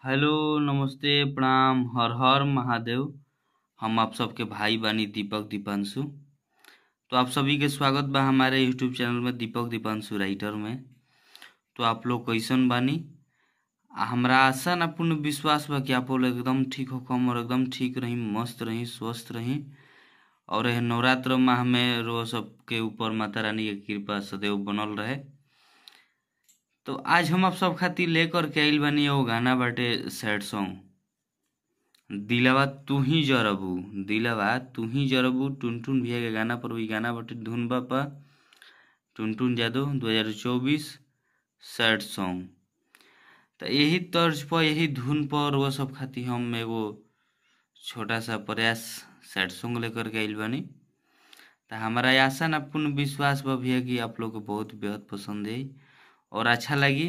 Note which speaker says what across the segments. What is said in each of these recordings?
Speaker 1: Hello, नमस्ते, प्रणाम, हर हर महादेव। हम आप सबके भाई बानी दीपक दीपांशु। तो आप सभी के स्वागत बा हमारे यूट्यूब चैनल में दीपक दीपांशु राइटर में। तो आप लोग कैसन बानी? हमरा आशा ना पूर्ण विश्वास बा कि आप लोग एकदम ठीक होखम और एकदम ठीक रही, मस्त रही, स्वस्थ रही। और यह नवरात्र माह में रोज सबके ऊपर माता रानी के कृपा सदैव बनल रहे। तो आज हम आप सब खातिर लेकर के आइल बानी एगो गाना बाटे सैड सॉन्ग, दिलवा तू ही जरबू, दिलवा तू ही जरबू, टुनटुन भैया के गाना पर वही गाना बाटे, धुन बापा टुनटुन यादव 2024 सैड सॉन्ग। तो यही तर्ज पर यही धुन पर वो सब खातिर हम एगो छोटा सा प्रयास सैड सॉन्ग लेकर के आइल बानी। तो हमारा आशा ना पूर्ण विश्वास बा भैया कि आप लोग को बहुत बेहद पसंद आई और अच्छा लगी।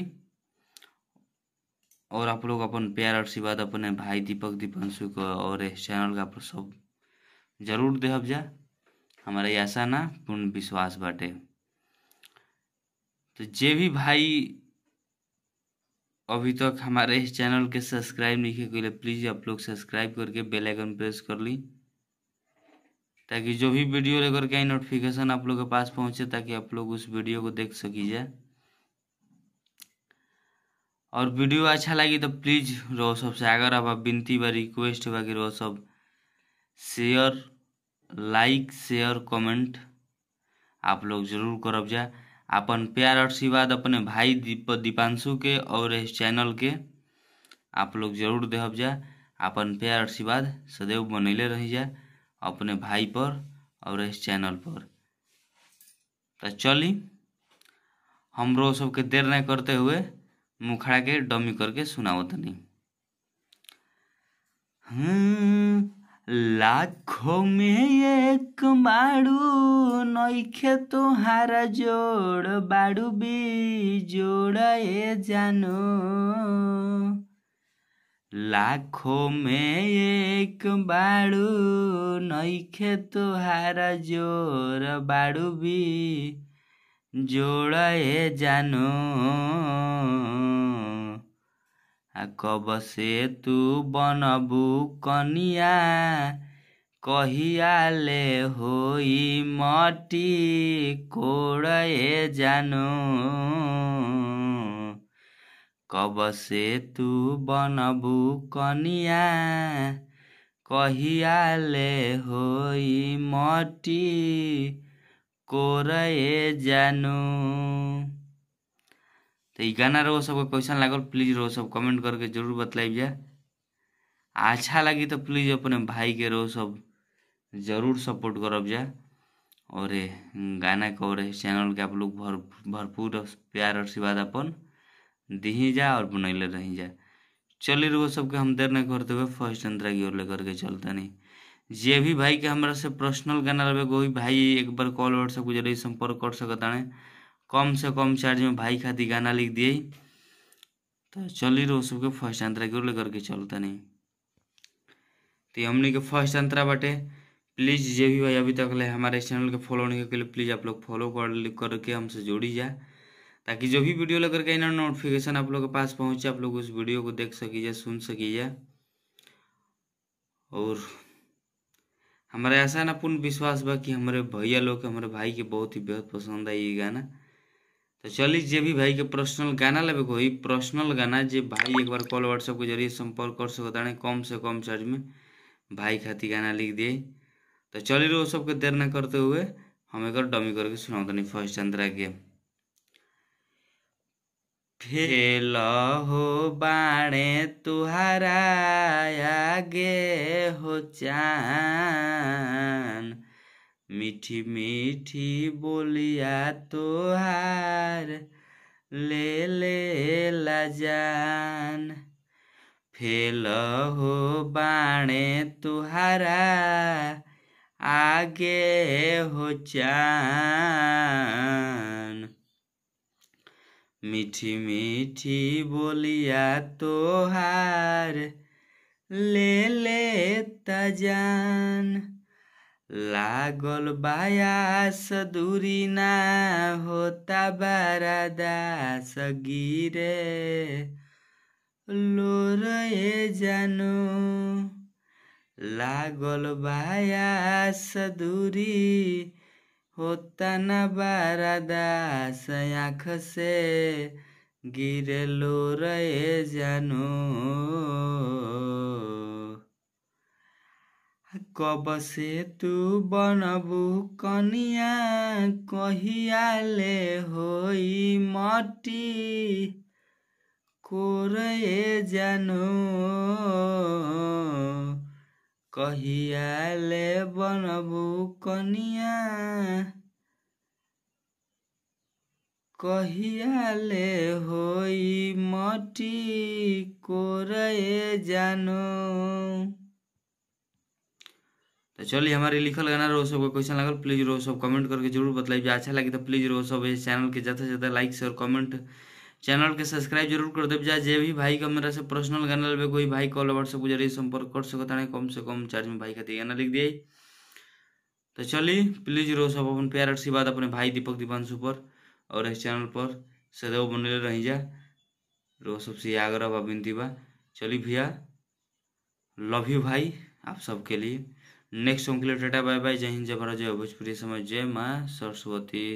Speaker 1: और आप लोग अपन प्यार आशीर्वाद अपने भाई दीपक दीपांशु को और इस चैनल का आप सब जरूर देहब जा, हमारा आशा ना पूर्ण विश्वास बाटे। तो जे भी भाई अभी तक हमारे इस चैनल के सब्सक्राइब नहीं किया, प्लीज़ आप लोग सब्सक्राइब करके बेल आइकन प्रेस कर ली, ताकि जो भी वीडियो लेकर के आई नोटिफिकेशन आप लोग के पास पहुँचे, ताकि आप लोग उस वीडियो को देख सकीजिए। और वीडियो अच्छा लगी तो प्लीज़ रो सबसे अगर आप विनती बा रिक्वेस्ट बा कि रो सब शेयर लाइक शेयर कमेंट आप लोग जरूर करब जा। अपन प्यार आशीर्वाद अपने भाई दीपांशु के और इस चैनल के आप लोग जरूर देहब जा। अपन प्यार आशीर्वाद सदैव बनैले रही जा अपने भाई पर और इस चैनल पर। तो चली हम रो सबके देर नहीं करते हुए मुखड़ा के डमी करके सुनाओ तनी। लाखों में एक बाड़ू नइखे तोहारा जोड़, बाड़ू भी जोड़ ए जानो। लाखों में एक बाड़ू नइखे तोहारा जोड़, बाड़ू भी जोड़ ए जानो। कब से तू बनबू कनिया कहिया ले होई मटी कोड़ ए जानो। कब से तू बनबू कनिया कहिया ले होई मटी कोड़ ए जानो। तो ये गाना रो सबको कैसन लागल प्लीज़ रो सब कमेंट करके जरूर बतलाइब जा। अच्छा लगी तो प्लीज़ अपने भाई के रो सब जरूर सपोर्ट करब जा। और गाना के और चैनल के आप लोग भरपूर प्यार आशीर्वाद अपन दही जा और बनैले रही जा। चलिए रो सबके हम देर नहीं करते हुए फर्स्ट अंतरा की ओर लेकर के चलते नहीं। जे भी भाई के हमारा से पर्सनल गाना रहे कोई भाई एक बार कॉल व्हाट्सएप के जरिए संपर्क कर सकता है, कम से कम चार्ज में भाई खातिर गाना लिख दिए। तो चलिए रो सबके फर्स्ट अंतरा की ओर लेकर के चलता नहीं। तो हमने के फर्स्ट अंतरा बाटे। प्लीज़ जे भी भाई अभी तक ले हमारे चैनल के फॉलो नहीं के लिए प्लीज़ आप लोग फॉलो कर करके हमसे जोड़ी जाए, ताकि जो भी वीडियो लेकर के ना नोटिफिकेशन आप लोग के पास पहुँचे, आप लोग उस वीडियो को देख सकीजिए, सुन सकीजिए। और हमारा ऐसा ना पूर्ण विश्वास बा कि हमारे भैया लोग हमारे भाई के बहुत ही बेहद पसंद आई ये गाना। तो चलिए जे भी भाई के पर्सनल गाना लेवे कोई पर्सनल गाना जे भाई एक बार कॉल व्हाट्सएप के जरिए संपर्क कर सकता है, कम से कम चार्ज में भाई खातिर गाना लिख दिए। तो चलिए रो सबके देर न करते हुए हम एक डमी करके सुनाओ तनी फर्स्ट अंतरा के। फेल हो बाणे तुहारा आगे हो चान, मीठी मीठी बोलिया तोहार ले ले ला जान। फेल हो बाणे तुहारा आगे हो चान, मीठी मीठी बोलिया तोहार ले ले जान। लागल बायास दूरी ना होता बरदास गिरे लोरे जानो। लागल बायास दूरी होता न बारादास, आँख से गिरे लोरे जानो। कब से तू बनबू कनिया, कहिया ले होई मटी कोरे जानो। कहिया ले बनबू कनिया, कहिया ले होई मटी कोरे जानो।
Speaker 2: तो चलिए हमारे लिखल गाना रो सबको कैसा लगल प्लीज रो सब कमेंट करके जरूर बतलाइए। अच्छा लगे तो प्लीज रो सब इस चैनल के ज़्यादा से ज़्यादा लाइक शेयर कमेंट, चैनल के सब्सक्राइब जरूर कर देव जा। जे भी भाई का मेरा से पर्सनल गाना लेवे कोई भाई कॉल व्हाट्सएप के जरिए संपर्क कर सकता है, कम से कम चार्ज में भाई खातिर गाना लिख दिए। तो चलिए प्लीज रो सब अपन प्यार आशीर्वाद अपने भाई दीपक दीपांशु पर और इस चैनल पर सदैव बनले रही जा। रो सबसे आग्रह बा विनती बा। चलिए भैया लव you भाई आप सबके लिए। नेक्स्ट सॉन्ग के लिए टाटा बाय बाय। जय हिंद, जय भारत, जय भोजपुरी समाज, जय माँ सरस्वती।